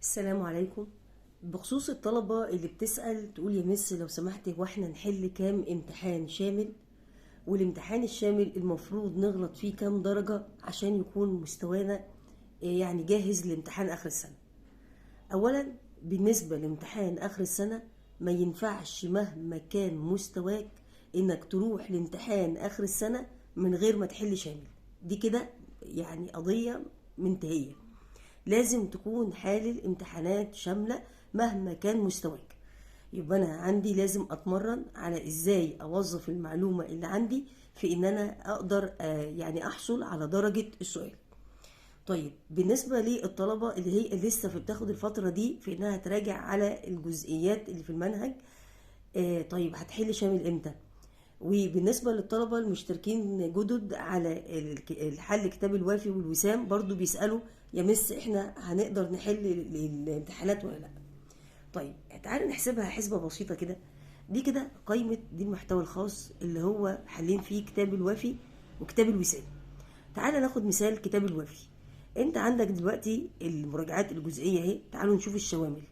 السلام عليكم. بخصوص الطلبة اللي بتسأل تقول يا مس لو سمحتي هو احنا نحل كام امتحان شامل، والامتحان الشامل المفروض نغلط فيه كام درجة عشان يكون مستوانا يعني جاهز لامتحان آخر السنة. أولا بالنسبة لامتحان آخر السنة ما ينفعش مهما كان مستواك إنك تروح لامتحان آخر السنة من غير ما تحل شامل، دي كده يعني قضية منتهية. لازم تكون حالل امتحانات شاملة مهما كان مستواك. يبقى أنا عندي لازم أتمرن على إزاي أوظف المعلومة اللي عندي في إن أنا أقدر يعني أحصل على درجة السؤال. طيب بالنسبة للطلبة اللي هي لسه في بتاخد الفترة دي في إنها تراجع على الجزئيات اللي في المنهج، طيب هتحل شامل إمتى؟ وبالنسبة للطلبة المشتركين جدد على الحل كتاب الوافي والوسام برضو بيسألوا يا مس إحنا هنقدر نحل الامتحانات ولا لأ؟ طيب تعالوا نحسبها حسبة بسيطة كده. دي كده قائمة، دي المحتوى الخاص اللي هو حلين فيه كتاب الوافي وكتاب الوسام. تعالى ناخد مثال كتاب الوافي. انت عندك دلوقتي المراجعات الجزئية اهي، تعالوا نشوف الشوامل.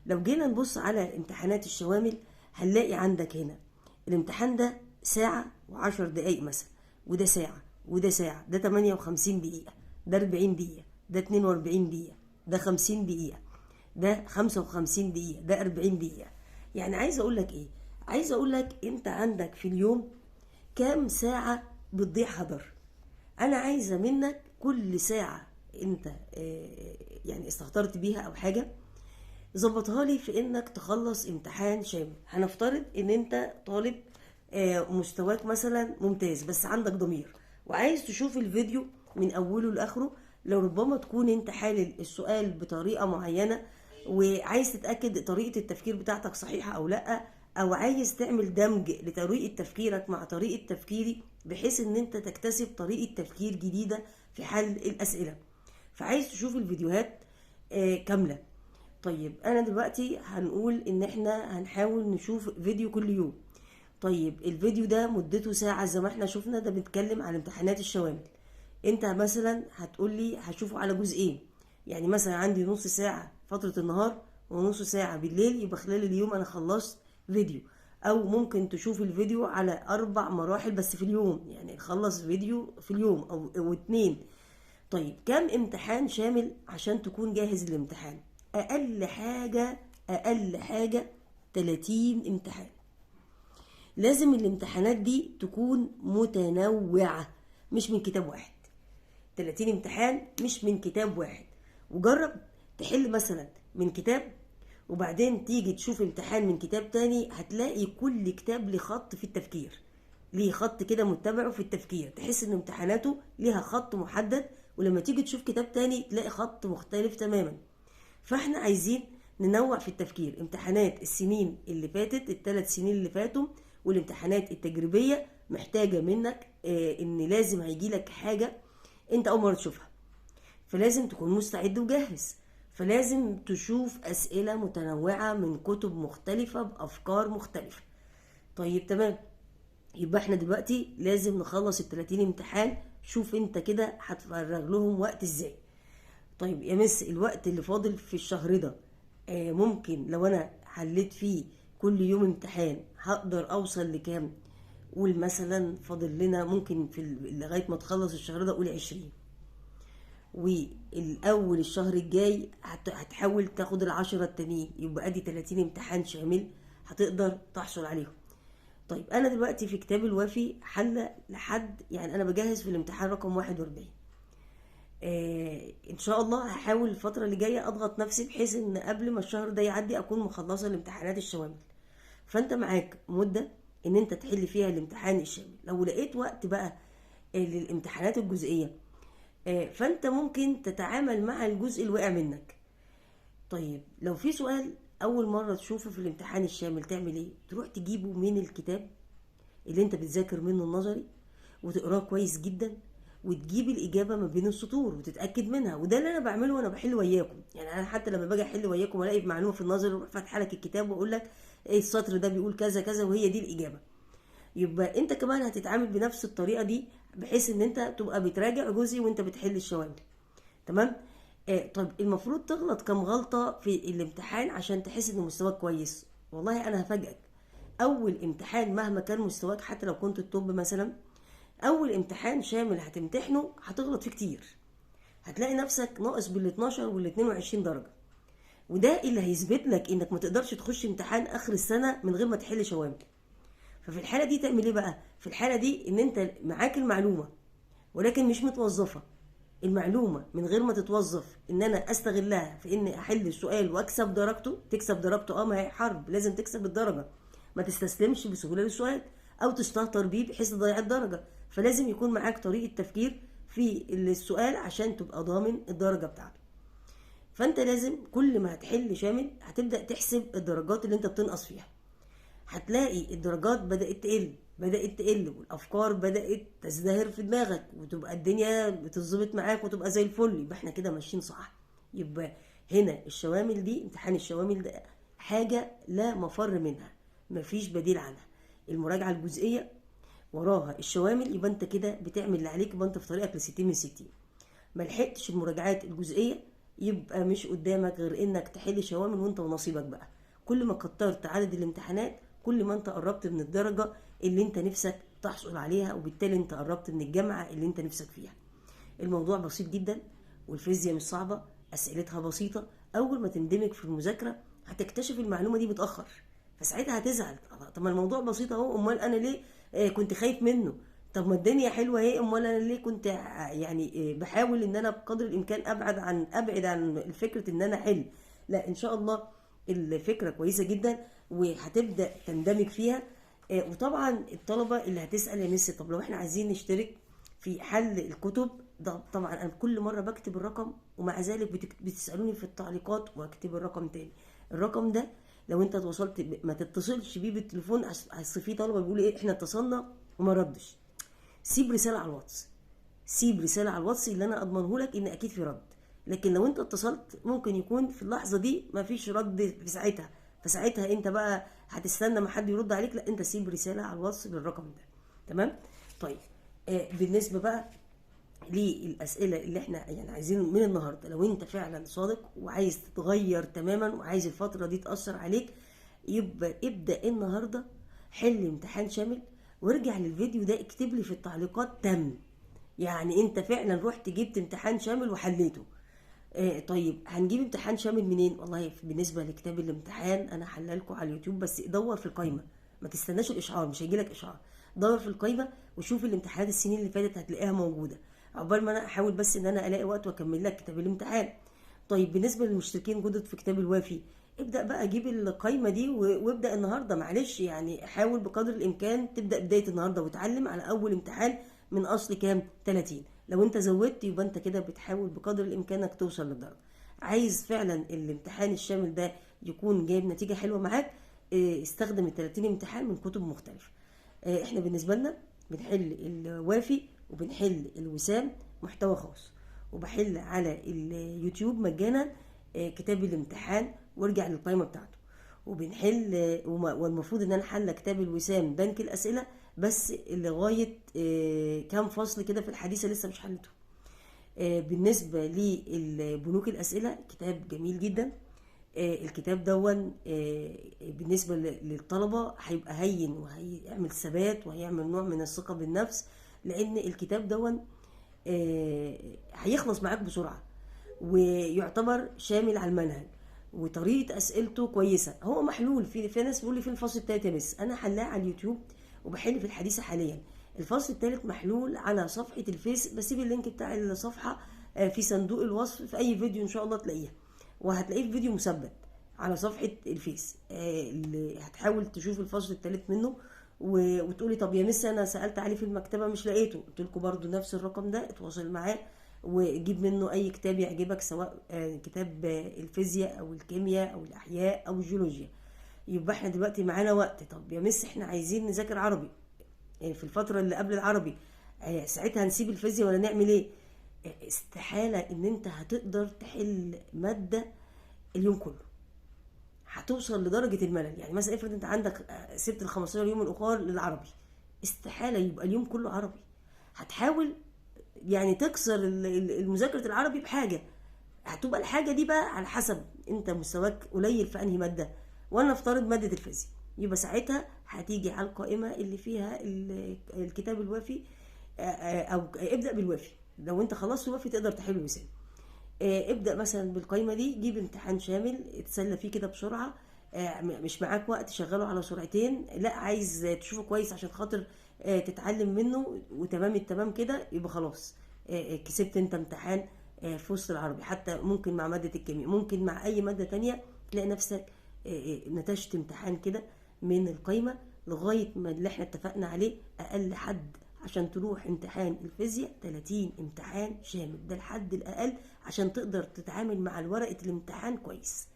لو جينا نبص على امتحانات الشوامل هنلاقي عندك هنا الامتحان ده ساعة وعشر دقايق مثلا، وده ساعة وده ساعة، ده 58 دقيقة، ده 40 دقيقة، ده 42 دقيقة، ده 50 دقيقة، ده 55 دقيقة، ده 40 دقيقة. يعني عايز اقول لك ايه؟ عايز اقول لك انت عندك في اليوم كام ساعة بتضيع هدر. انا عايزة منك كل ساعة انت يعني استهترت بيها او حاجة ظبطها لي في انك تخلص امتحان شامل. هنفترض ان انت طالب مستواك مثلا ممتاز بس عندك ضمير وعايز تشوف الفيديو من اوله لاخره، لربما تكون انت حالل السؤال بطريقة معينة وعايز تتأكد طريقة التفكير بتاعتك صحيحة او لا، او عايز تعمل دمج لطريقة تفكيرك مع طريقة تفكيري بحيث ان انت تكتسب طريقة تفكير جديدة في حل الأسئلة، فعايز تشوف الفيديوهات كاملة. طيب انا دلوقتي هنقول ان احنا هنحاول نشوف فيديو كل يوم. طيب الفيديو ده مدته ساعة زي ما احنا شفنا، ده بنتكلم عن امتحانات الشوامل. انت مثلا هتقولي هشوفه على جزئين، يعني مثلا عندي نص ساعة فترة النهار ونص ساعة بالليل، يبقى خلال اليوم انا خلصت فيديو. او ممكن تشوف الفيديو على 4 مراحل بس في اليوم، يعني خلص فيديو في اليوم او 2. طيب كم امتحان شامل عشان تكون جاهز للامتحان؟ اقل حاجة 30 امتحان. لازم الامتحانات دي تكون متنوعة مش من كتاب واحد. 30 امتحان مش من كتاب واحد. وجرب تحل مثلا من كتاب وبعدين تيجي تشوف امتحان من كتاب تاني، هتلاقي كل كتاب ليه خط في التفكير، ليه خط كده متبعه في التفكير، تحس ان امتحاناته ليها خط محدد، ولما تيجي تشوف كتاب تاني تلاقي خط مختلف تماما. فاحنا عايزين ننوع في التفكير. امتحانات السنين اللي فاتت، الثلاث سنين اللي فاتوا، والامتحانات التجريبية محتاجة منك ان لازم هيجيلك حاجة انت اول مرة تشوفها، فلازم تكون مستعد وجاهز، فلازم تشوف أسئلة متنوعة من كتب مختلفة بأفكار مختلفة. طيب تمام، يبقى احنا دلوقتي لازم نخلص ال30 امتحان. شوف انت كده هتفرغ لهم وقت ازاي. طيب يا مس الوقت اللي فاضل في الشهر ده ممكن لو انا حليت فيه كل يوم امتحان هقدر اوصل لكام؟ قول مثلا فاضل لنا ممكن في لغاية ما تخلص الشهر ده قول 20، والأول الشهر الجاي هتحاول تاخد 10 التانيين، يبقى ادي 30 امتحان شامل هتقدر تحصل عليهم. طيب انا دلوقتي في كتاب الوافي حل لحد، يعني انا بجهز في الامتحان رقم 41. ان شاء الله هحاول الفترة اللي جاية اضغط نفسي بحيث ان قبل ما الشهر ده يعدي اكون مخلصة الامتحانات الشوامل. فانت معاك مدة ان انت تحل فيها الامتحان الشامل. لو لقيت وقت بقى للامتحانات الجزئية فانت ممكن تتعامل مع الجزء اللي وقع منك. طيب لو في سؤال اول مرة تشوفه في الامتحان الشامل تعمل ايه؟ تروح تجيبه من الكتاب اللي انت بتذاكر منه النظري وتقراه كويس جدا وتجيب الإجابة ما بين السطور وتتأكد منها. وده اللي أنا بعمله وأنا بحل وياكم، يعني أنا حتى لما باجي أحل وياكم وألاقي معلومة في النظري أروح فاتحة لك الكتاب وأقول لك إيه السطر ده بيقول كذا كذا وهي دي الإجابة. يبقى أنت كمان هتتعامل بنفس الطريقة دي بحيث إن أنت تبقى بتراجع جزئي وأنت بتحل الشوامل. تمام؟ طب المفروض تغلط كم غلطة في الامتحان عشان تحس ان مستواك كويس؟ والله انا هفاجئك، اول امتحان مهما كان مستواك حتى لو كنت ال top مثلا، اول امتحان شامل هتمتحنه هتغلط فيه كتير، هتلاقي نفسك ناقص بال 12 وال 22 درجة، وده اللي هيثبت لك انك ما تقدرش تخش امتحان اخر السنة من غير ما تحل شوامل. ففي الحالة دي تعمل ايه بقى؟ في الحالة دي ان انت معاك المعلومة ولكن مش متوظفة، المعلومة من غير ما تتوظف ان انا استغلها في ان احل السؤال واكسب درجته، تكسب درجته، ما هي حرب، لازم تكسب الدرجة، ما تستسلمش بسهولة للسؤال او تستهتر بيه بحيث تضيع الدرجة، فلازم يكون معاك طريقة تفكير في السؤال عشان تبقى ضامن الدرجة بتاعته. فانت لازم كل ما هتحل شامل هتبدأ تحسب الدرجات اللي انت بتنقص فيها، هتلاقي الدرجات بدأت تقل، بدأت تقل، والأفكار بدأت تزدهر في دماغك، وتبقى الدنيا بتتظبط معاك وتبقى زي الفل، يبقى احنا كده ماشيين صح. يبقى هنا الشوامل دي، امتحان الشوامل ده حاجة لا مفر منها، مفيش بديل عنها. المراجعة الجزئية وراها الشوامل، يبقى انت كده بتعمل اللي عليك، يبقى انت في طريقك ل60 من 60. ما لحقتش المراجعات الجزئية يبقى مش قدامك غير انك تحل شوامل وانت ونصيبك بقى. كل ما كترت عدد الامتحانات كل ما انت قربت من الدرجة اللي انت نفسك تحصل عليها، وبالتالي انت قربت من الجامعة اللي انت نفسك فيها. الموضوع بسيط جدا، والفيزياء مش صعبة، اسئلتها بسيطة. اول ما تندمج في المذاكرة هتكتشف المعلومة دي متأخر، فساعتها هتزعل، طب ما الموضوع بسيط اهو، امال انا ليه كنت خايف منه؟ طب ما الدنيا حلوة اهي، امال انا ليه كنت يعني بحاول ان انا بقدر الامكان ابعد عن فكرة ان انا احل؟ لا، ان شاء الله الفكرة كويسة جدا وهتبدأ تندمج فيها. وطبعا الطلبة اللي هتسأل يا مس طب لو احنا عايزين نشترك في حل الكتب ده، طبعا انا كل مرة بكتب الرقم ومع ذلك بتسألوني في التعليقات واكتب الرقم تاني. الرقم ده لو انت اتوصلت ما تتصلش بيه بالتليفون، اصل في طلبة بيقولوا ايه احنا اتصلنا وما ردش. سيب رسالة على الواتس، سيب رسالة على الواتس اللي انا اضمنه لك ان اكيد في رد، لكن لو انت اتصلت ممكن يكون في اللحظة دي ما فيش رد في ساعتها، فساعتها انت بقى هتستنى ما حد يرد عليك، لا انت سيب رسالة على الواتس بالرقم ده. تمام؟ طيب بالنسبة بقى للأسئلة اللي احنا يعني عايزين من النهاردة، لو انت فعلا صادق وعايز تتغير تماما وعايز الفترة دي تأثر عليك، يبقى ابدأ النهاردة حل امتحان شامل، وارجع للفيديو ده اكتب لي في التعليقات تم، يعني انت فعلا رحت جبت امتحان شامل وحليته. طيب هنجيب امتحان شامل منين؟ والله بالنسبة لكتاب الامتحان انا حلالكم على اليوتيوب، بس دور في القايمة، ما تستناش الاشعار، مش هيجيلك اشعار، دور في القايمة وشوف الامتحانات السنين اللي فاتت هتلاقيها موجودة، عقبال ما انا احاول بس ان انا الاقي وقت واكمل لك كتاب الامتحان. طيب بالنسبة للمشتركين جدد في كتاب الوافي، ابدأ بقى جيب القايمة دي وابدأ النهاردة، معلش يعني حاول بقدر الامكان تبدأ بداية النهاردة وتعلم على اول امتحان من اصل كام؟ 30. لو انت زودت يبقى انت كده بتحاول بقدر الامكان انك توصل للدرجة. عايز فعلا الامتحان الشامل ده يكون جايب نتيجة حلوة معاك، استخدم ال 30 امتحان من كتب مختلفة. احنا بالنسبة لنا بنحل الوافي وبنحل الوسام محتوى خاص، وبحل على اليوتيوب مجانا كتاب الامتحان وارجع للقائمة بتاعته، وبنحل والمفروض ان انا حل كتاب الوسام بنك الاسئلة، بس لغاية كام فصل كده في الحديثة لسه مش حلته. بالنسبة للبنوك الاسئلة كتاب جميل جدا، الكتاب دون بالنسبة للطلبة هيبقى هين وهيعمل ثبات وهيعمل نوع من الثقة بالنفس، لان الكتاب دون هيخلص معاك بسرعة ويعتبر شامل على المنهج، وطريقه اسئلته كويسة، هو محلول. في ناس بيقول لي في الفصل الثالث يا مس، انا حلاه على اليوتيوب وبحل في الحديثة حاليا. الفصل الثالث محلول على صفحة الفيس، بسيب ال link بتاع الصفحة في صندوق الوصف في اي فيديو ان شاء الله تلاقيها، وهتلاقيه في فيديو مثبت على صفحة الفيس، اللي هتحاول تشوف الفصل الثالث منه وتقولي طب يا مس انا سالت عليه في المكتبة مش لقيته، قلت لكم برده نفس الرقم ده اتواصل معاه وجيب منه اي كتاب يعجبك، سواء كتاب الفيزياء او الكيمياء او الاحياء او الجيولوجيا. يبقى احنا دلوقتي معانا وقت. طب يا مس احنا عايزين نذاكر عربي في الفترة اللي قبل العربي، ساعتها هنسيب الفيزياء ولا نعمل ايه؟ استحالة ان انت هتقدر تحل مادة اليوم كله، هتوصل لدرجة الملل. يعني مثلا افرض انت عندك سبت ال 15 يوم الاخر للعربي، استحالة يبقى اليوم كله عربي. هتحاول يعني تكسر المذاكرة العربي بحاجة، هتبقى الحاجة دي بقى على حسب انت مستواك قليل في انهي مادة. وانا افترض مادة الفيزياء، يبقى ساعتها هتيجي على القائمة اللي فيها الكتاب الوافي، او ابدا بالوافي. لو انت خلصت الوافي تقدر تحل الوسام. ابدا مثلا بالقائمه دي، جيب امتحان شامل اتسلى فيه كده بسرعة، مش معاك وقت شغله على سرعتين، لا عايز تشوفه كويس عشان خاطر تتعلم منه وتمام التمام كده، يبقى خلاص كسبت انت امتحان في وسط العربي. حتى ممكن مع مادة الكيمياء، ممكن مع اي مادة تانية تلاقي نفسك نتجت امتحان كده من القايمة لغاية ما اللي احنا اتفقنا عليه. اقل حد عشان تروح امتحان الفيزياء 30 امتحان شامل، ده الحد الاقل عشان تقدر تتعامل مع الورقة الامتحان كويس.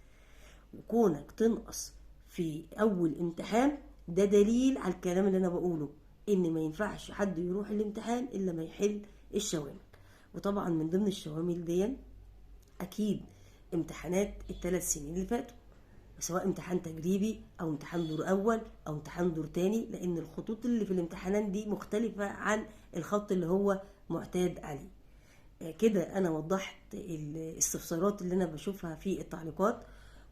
وكونك تنقص في اول امتحان ده دليل على الكلام اللي انا بقوله، ان ما ينفعش حد يروح الامتحان الا ما يحل الشوامل. وطبعا من ضمن الشوامل دي اكيد امتحانات الثلاث سنين اللي فاتوا، سواء امتحان تجريبي او امتحان دور اول او امتحان دور تاني، لان الخطوط اللي في الامتحانات دي مختلفة عن الخط اللي هو معتاد عليه. كده انا وضحت الاستفسارات اللي انا بشوفها في التعليقات،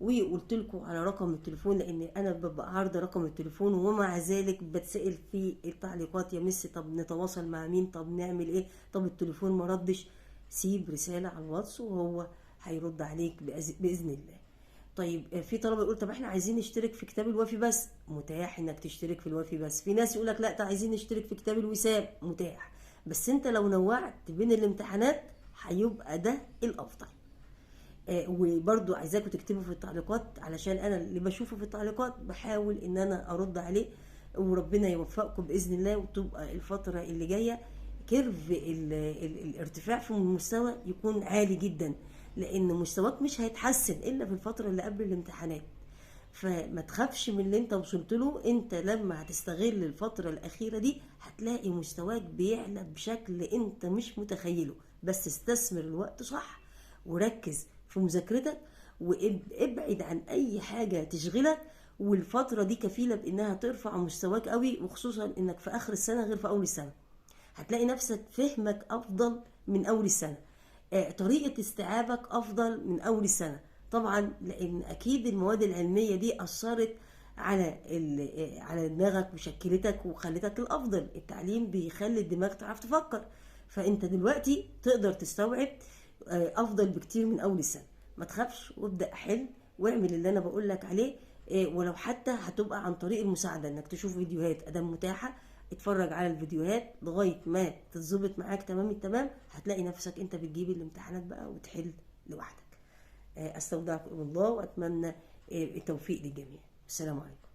وقلت لكم على رقم التليفون، لان انا ببقى عارضه رقم التليفون ومع ذلك بتسال في التعليقات يا مس طب نتواصل مع مين، طب نعمل ايه، طب التليفون ما ردش. سيب رسالة على الواتس وهو هيرد عليك باذن الله. طيب في طلبه يقول طب احنا عايزين نشترك في كتاب الوافي بس، متاح انك تشترك في الوافي بس. في ناس يقولك لا ده عايزين نشترك في كتاب الوسام، متاح، بس انت لو نوعت بين الامتحانات هيبقى ده الافضل. وبرضو عايزاكم تكتبوا في التعليقات، علشان انا اللي بشوفه في التعليقات بحاول ان انا ارد عليه، وربنا يوفقكم باذن الله، وتبقى الفترة اللي جاية curve الارتفاع في المستوى يكون عالي جدا، لان مستواك مش هيتحسن الا في الفترة اللي قبل الامتحانات. فما تخافش من اللي انت وصلت له، انت لما هتستغل الفترة الاخيرة دي هتلاقي مستواك بيعلى بشكل انت مش متخيله. بس استثمر الوقت صح، وركز في مذاكرتك، وابعد عن اي حاجة تشغلك، والفترة دي كفيله بانها ترفع مستواك قوي، وخصوصا انك في اخر السنة غير في اول السنة. هتلاقي نفسك فهمك افضل من اول السنة، طريقه استيعابك افضل من اول السنة، طبعا لان اكيد المواد العلمية دي اثرت على دماغك وشكلتك وخلتك الافضل. التعليم بيخلي الدماغ تعرف تفكر، فانت دلوقتي تقدر تستوعب افضل بكتير من اول السنة. ما تخافش وابدا حل واعمل اللي انا بقول لك عليه، ولو حتى هتبقى عن طريق المساعدة، انك تشوف فيديوهات ادام متاحة، اتفرج على الفيديوهات لغاية ما تتظبط معاك تمام التمام، هتلاقي نفسك انت بتجيب الامتحانات بقى وتحل لوحدك. استودعكم الله، واتمنى التوفيق للجميع. السلام عليكم.